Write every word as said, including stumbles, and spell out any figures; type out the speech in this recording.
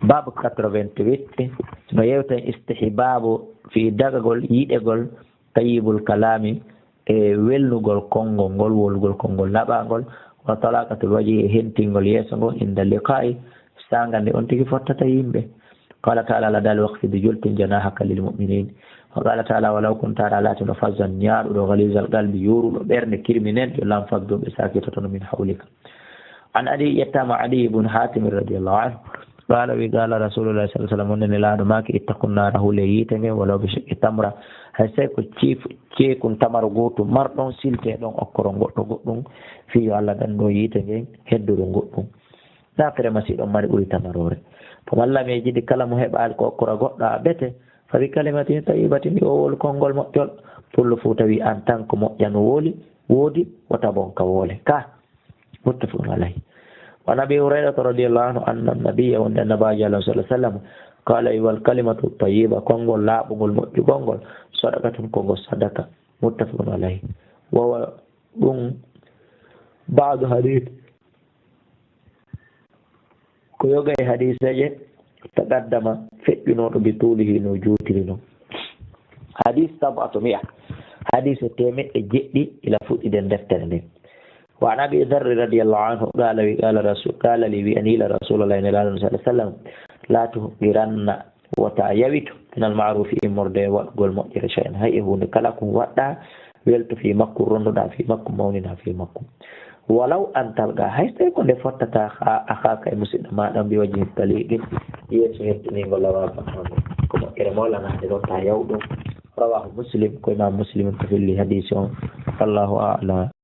Babu quatre-vingt-huit, no yewten istihbabu fii dagagol yiɗegol tayyibul kalami, e welnugol konngol ngol, wolugol konngol naɓaangol, wa talaqatul wajhi, e hentingol yeeso ngon, inda liqa'i, saanga nde on tigi fottata yimɓe. Qala ta'ala, Allah daali, waqfid, joltin, janahaka lil mu'minin. Wa qala ta'ala, walaw kunta, a laatino, fazzan, ñaaɗuɗo, ghalizal qalbi, yooruɗo ɓernde, kirminenɗo, lanfaddu, ɓe saakitotono, min hawlika. An Adi, yettaama Adi ibn Hatim radiyallahu anhu. Qala, wi, qala Rasulullah sallallahu alaihi wasallam, wonde Nelaaɗo maaki, ittaqun nara, hule yiite nge, walaw bi shiqqi tamra. Hay sey ko ciif-, ceekun tamaro gootu marɗon, silte ɗon okkoro goɗɗo goɗɗum, fii yo Allah danndo yiite ngen hedduru goɗɗum. Naafere masiiɗo mari ɓuri tamaroore. Ko malla mi jidi kala mo heɓaali ko okkora goɗɗo a bete, fa bi kalimatin tayyibatin, yo wol konngol moƴƴol. Pullo fuu tawi an tan ko moƴƴano woli, woodi, wota bon ka wole. Ka. Muttafaqun alayhi. Wa an Abi Hurayrata radiyallahu anhu anna nabiyya, wonde Annabaajo Allah sallallahu alaihi wasallam, qala, wal kalimatu tayyiba, konngol laaɓungol moƴƴugol ngol, sadaqatun, ko ngol sadaka. Muttafaqun alayhi. Wa wa ɗum ba'du hadith. Ko yoga e hadiseeje taqaddama feƴƴunooɗo bi tuulihi no juutiri non. Hadis sab'atu mi'a. Hadise teemeɗɗe jeɗɗi ila fuɗɗiden deftere nden. Wa an Abi Dharr radiyallahu anhu, qala wi, qala Rasul, qala li, wi, an ila Rasulullah, Nelaaɗo sallallahu alaihi wasallam, la tuhqiranna, wota yawitu, minal ma'rufi, immorde e waɗugol moƴƴere, shay'an, hay e huunde kala kun waɗɗa, weltu fii makku, ronduɗa fii makku, mawnina fii makku. Walaw an talqa, hay so tawi ko nde fottata ha akhaka e musidɗo maɗa, bi wajhin taliqin, yeeso hettiningol, lawa fatande. Ko moƴƴere mawlanaade ɗon, ta yaw ɗum. Rawahu Muslim, ko Imam Muslim ko felli hadisi on. Wallahu a'lam.